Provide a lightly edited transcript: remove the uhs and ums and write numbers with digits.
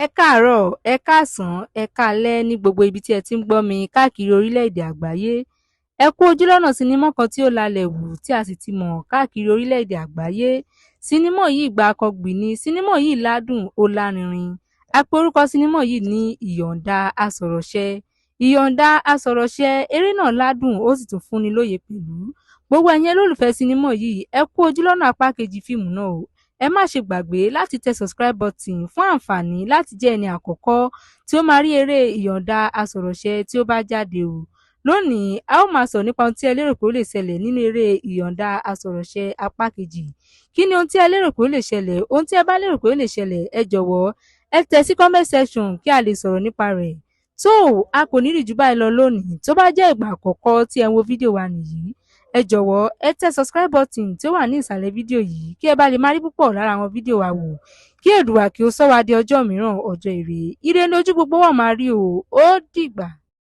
Ẹ káàárọ̀, ẹ káàsán, ẹ káalẹ́ ní gbogbo ibi tí ẹ ti ń gbọ́ mi káàkiri orílẹ̀-èdè àgbáyé. Ẹ kú ojúlọ́nà sinimá kan tí ó lalẹ̀ hù tí a sì ti mọ̀ káàkiri orílẹ̀-èdè àgbáyé. Sinimá yìí gbáǹkọ́gbì ni. Sinimá yìí ládùn, ó lárinrin. A pe orúkọ sinimá yìí ní Ìyọ̀ǹda Asọ̀rọ̀ṣẹ. Ìyọ̀ǹda Asọ̀rọ̀ṣẹ, eré náà ládùn, ó sì tún fúnni lóye pẹ̀lú. Gbogbo ẹ̀yin olólùfẹ́ sinimá yìí, ẹ kú ojúlọ́nà apá kejì fíìmù náà o. Ẹ má ṣe gbàgbé láti tẹ subscribe button fún àǹfààní láti jẹ́ ẹni àkọ́kọ́ tí ó máa rí eré Ìyọ̀ǹda Asọ̀rọ̀ṣẹ tí ó bá jáde o. Lónìí, a ó máa sọ̀rọ̀ nípa ohun tí ẹ lérò pé ó lè ṣẹlẹ̀ nínú eré Ìyọ̀ǹda Asọ̀rọ̀ṣẹ apá kejì. Kí ni ohun tí ẹ lérò pé ó lè ṣẹlẹ̀? Ohun tí ẹ bá lérò pé ó lè ṣẹlẹ̀, ẹ jọ̀wọ́ ẹ tẹ̀ sí comment section kí a lè sọ̀rọ̀ nípa rẹ̀. Tó, a kò ní rí jù báyìí lọ lónìí. Tó bá jẹ́ ìgbà àkọ́kọ́ tí ẹ ń wo fídíò wa nìyí, ẹ jọ̀wọ́ ẹ tẹ subscribe button tí ó wà ní ìsàlẹ̀ fídíò yìí kí ẹ bá lè máa rí púpọ̀ lára àwọn fídíò wa wò. Kí Èdùà kí ó sọ wá di ọjọ́ mìíràn, ọjọ́ ire. Ire ní ojú gbogbo wa máa rí o. Ó dìgbà.